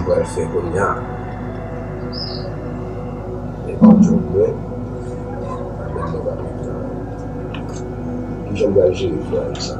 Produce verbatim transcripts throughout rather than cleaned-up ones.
Pral fè kounye a. E pou jwenn mwen, apre mwen pa mwen travay. Kijan m pral jere travay sa?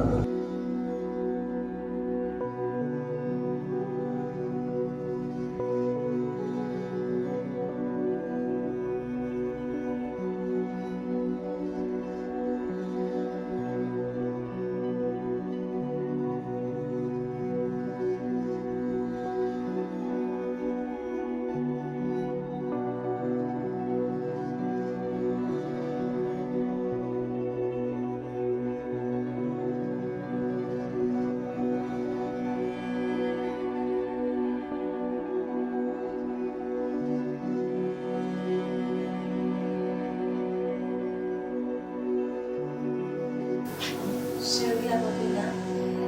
Cheri, a kote la?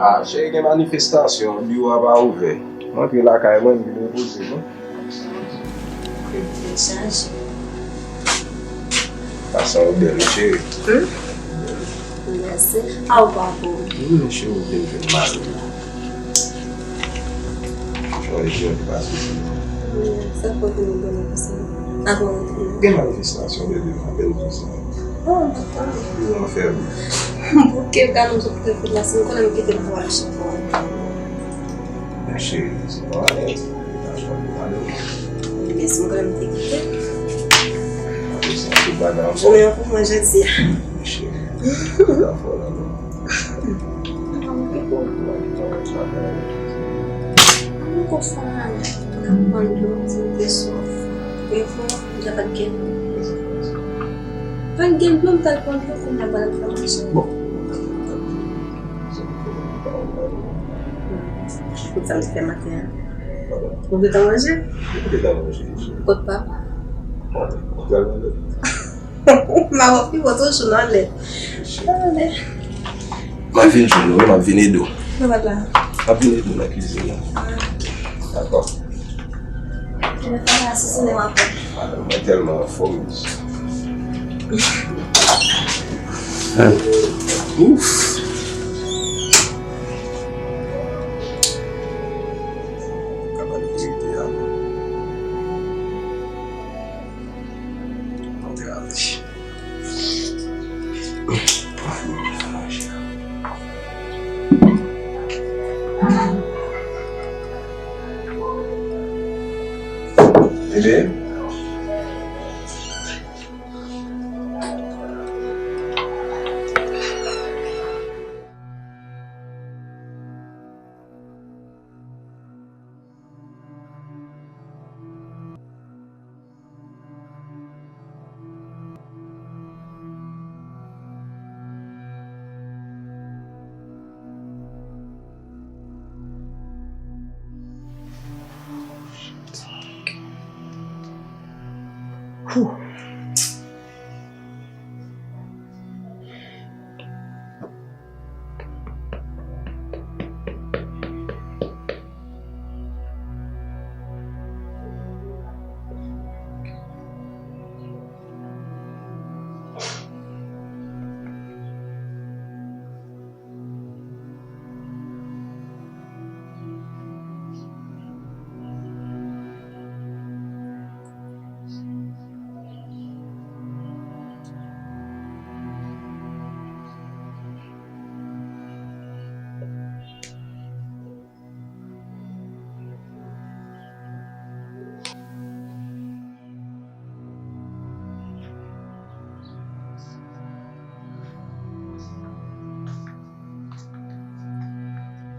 Ah, cheri, gen manifestasyon, biwo a pa ouvè. M antre lakay mwen, m vin repoze m. Krim te chaje. Pase w bèl, wi, cheri. Hmm? Mèsi. A, ou pa bon. Wi, cheri, ou vin jwenn mari la. Jodi a te pase. Sa k pral vin nan bèl konsa? Avan w antre. Gen manifestasyon, bebe, m apèn konsa. Oh, m pa t tande. Yo anfèmen. Bouke, gade m sot fè fèt la, si m konnen m kite l pou al chita. Men cheri, se pa anyen. Li pa jwenn li pa dòmi. Men si m konnen m te kite. Apre sa, tout bagay anfòm. Jounen an pou mwen jodi a. Men cheri, tout bagay anfòm la, non. Mwen konsa, m ap pran dlo, m santi swaf. Yon fwa, deja pa t gen dlo. Pa t gen dlo, m t al pran dlo, kounye a m pral fè manje. Bon. Kout sa m te fè maten an. Ou gentan manje? Ou gentan manje? Kot pa? Ou pral manje? M ap pi bon toujou nan lè. Anlè. M ap vin jwenn ou, wi, m ap vin ede w. Nan bat la. M ap vin ede w nan kizin nan. Ah, ok. Dakò. Mwen tèlman asasinen w apre. Ah, mwen tèlman anfòm, mesye. Ouf. Ka pale verite a. Antrave. Bebe.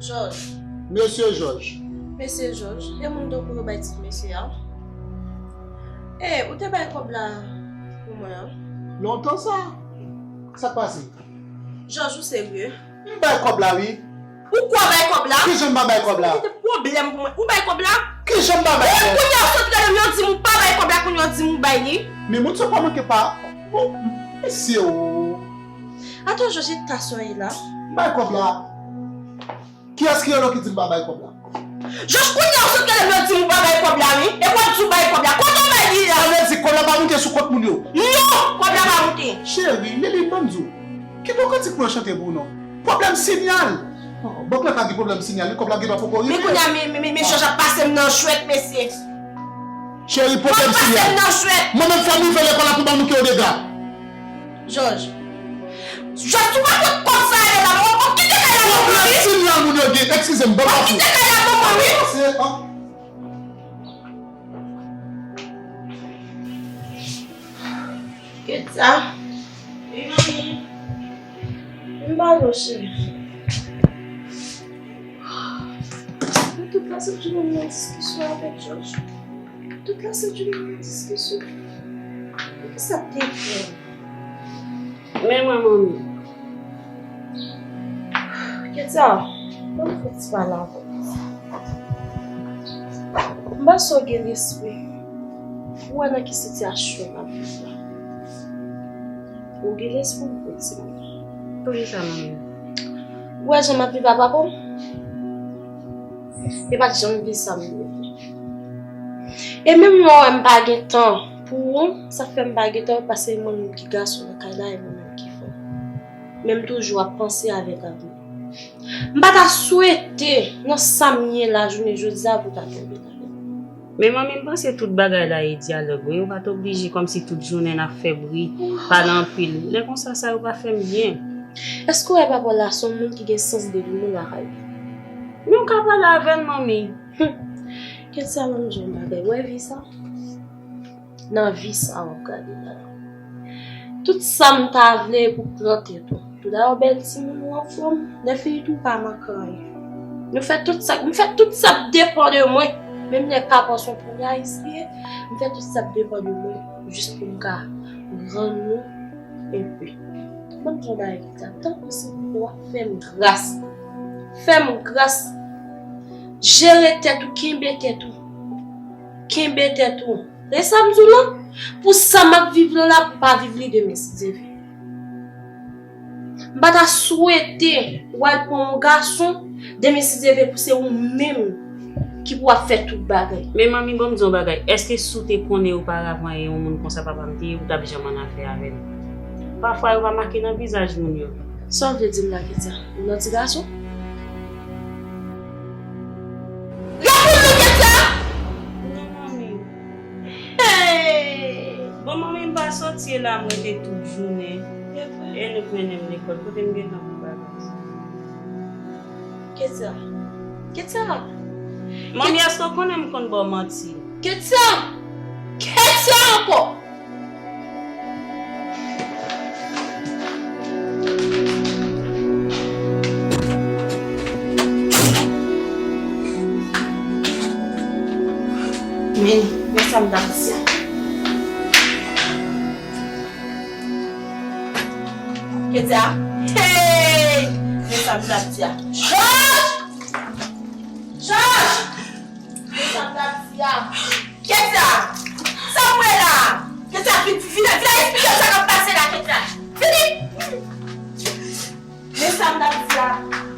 Jòj. Mesye Jòj. Mesye Jòj, e moun tankou yo bay tit mesye a. E, ou te bay kòb la pou mwen an? Lontan sa. Sa k pase? Jòj, ou serye? M bay kòb la, wi. Ou kwè w bay kòb la? Kijan m pa bay kòb la? Ou te pwoblèm pou mwen. Ou bay kòb la? Kijan m pa bay kòb? Kounye a w sot rele m, yo di m ou pa bay kòb la, kounye a w di m ou bay li. Men moun sa pa manke pa. Bon, mesye o. Atò, Jòj, e ta sa w ye la? M bay kòb la. Kiyès ki rele w ki di m pa bay kòb la? Jòj, kounye a w sot rele m, yo di m ou pa bay kòb la, wi. E w ap di w bay kòb la. Kote w bay li a? Sa vle di kòb la pa moute sou kont moun yo? Non, kòb la pa moute. Cheri, Lili, ban m di w. Ki bon kantik mwen chante pou w non? Pwoblèm sinyal. Bank la ka gen pwoblèm sinyal, wi, kòb la gentan poko rive. Men kounye a, men, men, men, men Jòj ap pase m nan jwèt, mesye. Cheri, pwoblèm sinyal. Pase m nan jwèt. Mwen menm fò m rive lekòl la pou ban nou kè yo dega. Jòj. Jòj, ou pa konn kòb sa ale la, non. Ou kite kay la, non, wi. Pwoblèm sinyal moun yo gen. Eskize m, bon, ou kite kay la, non, wi. Ketya. Wi, manmi. Vin pale w, cheri. Mwen tout lasentjounen m nan diskisyon avèk Jòj. Tout lasentjounen m nan diskisyon. Poukisa m te fè? Men mwen, manmi. Ketya, ban m fè ti pale avè w. M panse w gen lespri pou w wè nan ki sitiyasyon m ap viv la. Ou gen lespri pou w timoun. Poukisa, manmi? Ou wè jan m ap viv a papa w? E pa t janm vin sa m ye. E menm lè w wè m pa gen tan pou ou, sa fè m pa gen tan, paske mwen menm ki gason nan kay la, e mwen menm ki fanm. Men m toujou ap panse avèk avni. M pa ta swete nan sa m ye la jounen jodi a pou ta tonbe ladan. Men manmi, m panse tout bagay la e dyalòg, wi. Ou pa t oblije kòmsi tout jounen n ap fè bri, pale anpil. Lè konsa, sa yo pa fè m byen. Èske w wè papa w la se yon moun ki gen sans de limon lakay li? Men w ka pale avè l, manmi. Hum. Kèt sa, ban m di w yon bagay. Ou wè vi sa? Nan vi sa w ap gade la, tout sa m ta vle pou pran tèt ou. Toudabò, bèl timoun ou anfòm, lè fini tou ou pa manke anyen. Nou fè tout sa, m fè tout sa k depann de mwen. Menm lè papa w se yon polyariste li ye, m fè tout sa k depann de mwen jis pou m ka rann nou enpe. Ban m di w yon bagay, Ketya, tanpri silvouplè, w ap fè m gras. Fè m gras. Jere tèt ou, kenbe tèt ou. Kenbe tèt ou. E sa m di w lan, pou sa m ap viv lan la, pou pa viv li demen, si Dye vle. M pa ta swete w al pran yon gason, demen, si Dye vle, pou se ou menm ki pou ap fè tout bagay. Men manmi, ban m di w yon bagay. Èske si w te konnen oparavan e yon moun konsa papa m te ye, ou t ap janm annafè avè l? Pafwa, yo pa make nan vizaj moun yo. Sa w vle di m la, Ketya? Ou nan ti gason? Gade pou nou, Ketya! Non, manmi. Hey! Bon, manmi, m pa soti la, m rete tout jounen. E nou k mennen m lekòl, kote m gentan pou bagay sa? Ketya. Ketya. Manmi, èske w konnen m konn ba w manti? Ketya! Ketya ankò! Men, men sa m t ap di a. Ketya. Hey! Men sa m t ap di a. Jòj! Jòj! Men sa m t ap di a. Ketya! Sa m wè la? Ketya, vin, vin, vin eksplike m sa k ap pase la, Ketya. Vini! Men sa m t ap di a.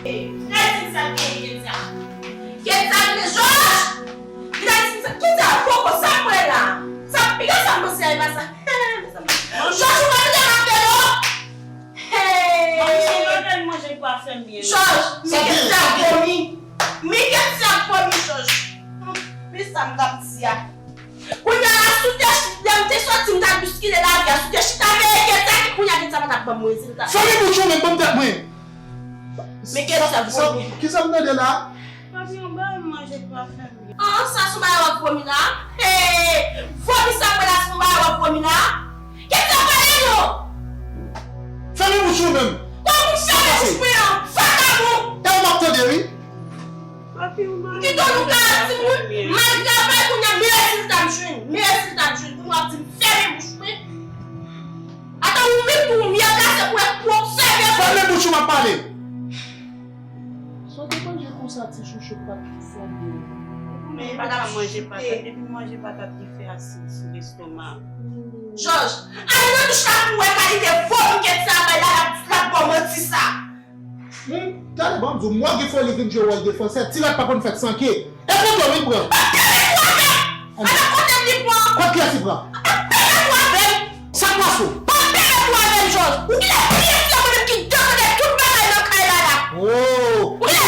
Vin di m sa k genyen, Ketya. Ketya, vin, Jòj! Vin di m sa, Ketya, poko, sa m wè la? Sa piga sa m panse a, e pa sa. Jòj, ou pa vle m ap fè non. Hey! Manmi, se lòt lè manje pa fè m byen. Jòj, men Ketya ap vòmi. Men Ketya ap vòmi, Jòj. Men sa m t ap di a. Kounye a la, si w te chita, lè m te soti, m t ap bouskile lavi a. Si w te chita veye Ketya, kounye a Ketya pa t ap ban m rezilta. Fèmen bouch ou, men ban m tèt mwen. Men Ketya vòmi. Kisa m tande la? Papi, yon bagay manje pa fè m byen. An, sa se yon bagay w ap vòmi la? Hey! Vòmi sa m wè la, se yon bagay w ap vòmi la? Ketya, pale non! Fèmen bouch ou menm! Kòman pou fèmen bouch mwen an? Vakabon! E w m ap tande, wi. Papi, yon bagay manje pa fè m byen. M kite w nou ka ap di moun, m al travay kounye a, men rezilta m jwenn, men rezilta m jwenn. Kounye a w ap di m fèmen bouch mwen. Ata ou menm tou, ou mye plase pou, pou obsève. Fèmen bouch ou, m ap pale. Sa w te manje konsa, ti chouchou, pa t fè m byen. Men pa ta manje patat, depi manje patat li fè asid sou lestoma. Jòj, al nan douch la pou w wè kalite vòmi Ketya bay la, l ap, l ap ba w manti sa. Humm, talè ban m di w, mwa gen foli vin jwe wòl defansè, ti rat pa konn fèt san ke. E foto wi pran. Pa pale pou avè m! Ala kote m li pran! Kot kiyès li pran? Pa pale pou avè m! Sa k pase w? Pa pale pou avè m, Jòj! Ou genlè pye fè mwen menm ki devore tout bagay nan kay la la! Oh! Ou genlè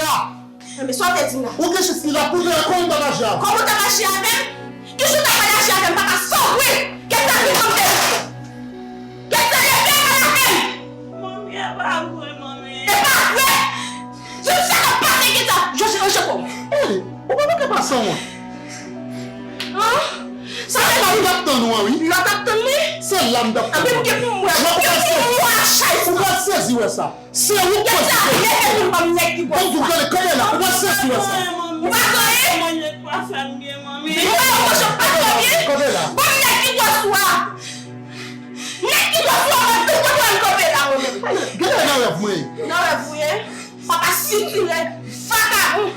la. Enben, sa w te di m la? Ou gen chans li la pou w wè kòman m t ap aji avè l. Kòman w t ap aji avè m? Ki jou w t ap pral aji avè m, papa, san vre? Kèt sa, vin nan tèt. Kèt sa, leve, al avè m. Manmi, e pa vre, manmi. E pa vre? Di m sa k ap pase, kèt sa. Jòj, ranje kò w. Hey, ou pa manke pase yon. An? Sa se la m t ap tann ou an, wi. La w t ap tann li? Se la m t ap tann ou. Anben, m gen pou m wè. Ou pral sezi wè sa. Se ou k pral sezi. Kèt sa, leve pou m ban m nèg ki gwòs ou a. Bon, gade, kanpe la, ou pral sezi wè sa. Ou pa konnen? Manje pa fè m byen, manmi. Ou pa, ou pa fè m byen? Kanpe la. Ban m nèg ki gwòs ou a. Nèg ki gwòs ou a, mwen tou kote w kanpe la, mwen menm. Gade nan rèv mwen ye. Nan rèv ou ye? Papa sitirè, vakabon,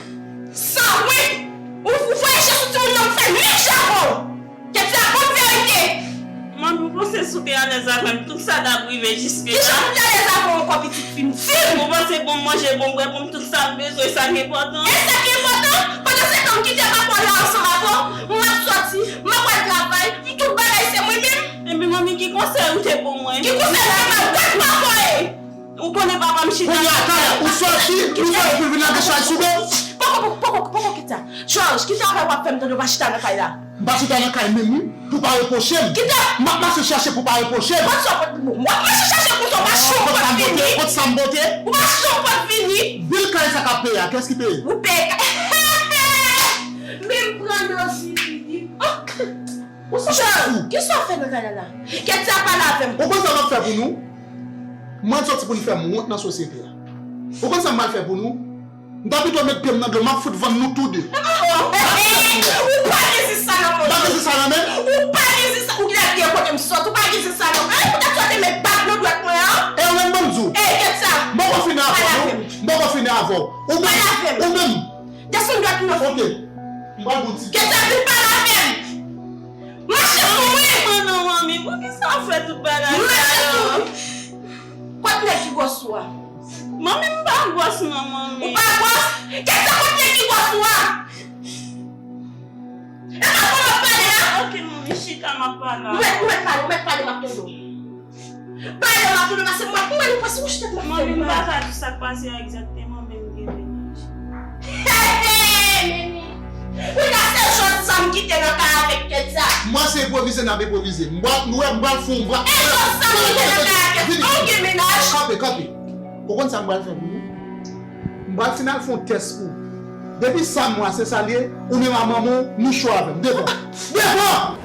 sanwont. Ou, ou voye je sou timoun nan, ou fè menm jan avè w. Kèt sa, bon verite. Manmi, ou panse si w te alèz avè m, tout sa t ap rive jiske la? Kijan pou m te alèz avè w ankò, pitit fi m? Di m! Ou panse pou m manje, pou m bwè, pou m tout sa m bezwen, sa k enpòtan? E sa k enpòtan? Pandan se tan m kite papa w la ansanm avè w, m ap sòti, m ap al travay, m tout bagay se mwen menm. Enben, manmi, ki konsèy ou te pou mwen? Ki konsèy ou te ba w? Gad papa w ye! Ou konnen papa m chita nan kay la. Kounye a, talè, ou sòti, ou sòti pou vin lage chay sou do. Poko, poko, poko, poko, kèt sa. Jòj, ki travay w ap fè m tande w pa chita nan kay la? M pa chita nan kay menm, wi, pou pa repwoche m. Kite! M ap mache chache pou pa repwoche m. Kot sa w pot pou mwen? W ap mache chache pou sa w pa janm pot vini. Kot sa m pote? Ou pa janm pot vini. Bil kay sa k ap peye a, kiyès ki peye? Ou peye kay. Men m pran nan zili. Ou se fou. Kisa w fè nan kay la la? Kèt sa, pale avè m. Ou konn sa m ap fè pou nou? Mwen sòti pou n fè m wont nan sosyete a. Ou konn sa m pral fè pou nou? M ta pito met pye m nan dlo, m ap fout vann nou tou de. Oh, oh, oh, oh, ou pa gen zis sa nan men w. M pa gen zis sa nan men m. Ou pa gen zis sa. Ou gade byen kote m sot, ou pa gen zis sa nan men w. Poutèt sa w te met bag nan dwèt mwen an. E ou menm ban m di w. Ey, kèt sa. M poko fini avè w, non. M poko fini avè w. Ou menm. Ou menm. Desann dwèt mwen. Ok. M pral pou ti. Kèt sa, vin pale avè m. Mache sou mwen. Non, non, manmi, poukisa w fè tout bagay sa yo? Mache sou mwen. Kot nèg ki gwòs ou a? Manmi, m pa gwòs non, manmi. Ou pa gwòs? Kèt sa, kot nèg ki gwòs ou a? E pa bon w ap pale la? Ok, manmi, chita, m ap pale. Ou mèt, ou mèt pale, ou mèt pale, m ap tande w. Pale, m ap tande w, paske m ap mwen, ou pa sou tèt m ap fè mal. Manmi, m pa ka di sa k pase a egzakteman, men m gen mennaj. Hey, hey, Mimi! Ou ta se jòs sa m kite nan kay avèk kèt sa. Mwen se enpwovize n ap enpwovize. M pral, nou wè, m pral fè yon vwa. E jòs sa m kite nan kay avèk kèt sa. Ou gen mennaj? Kanpe, kanpe. Ou konn sa m pral fè pou nou? M pral fin al fè yon tès pou ou. Depi sa m wè se sa l ye, ou menm a manman w, nou cho avè m. Devan. Devan!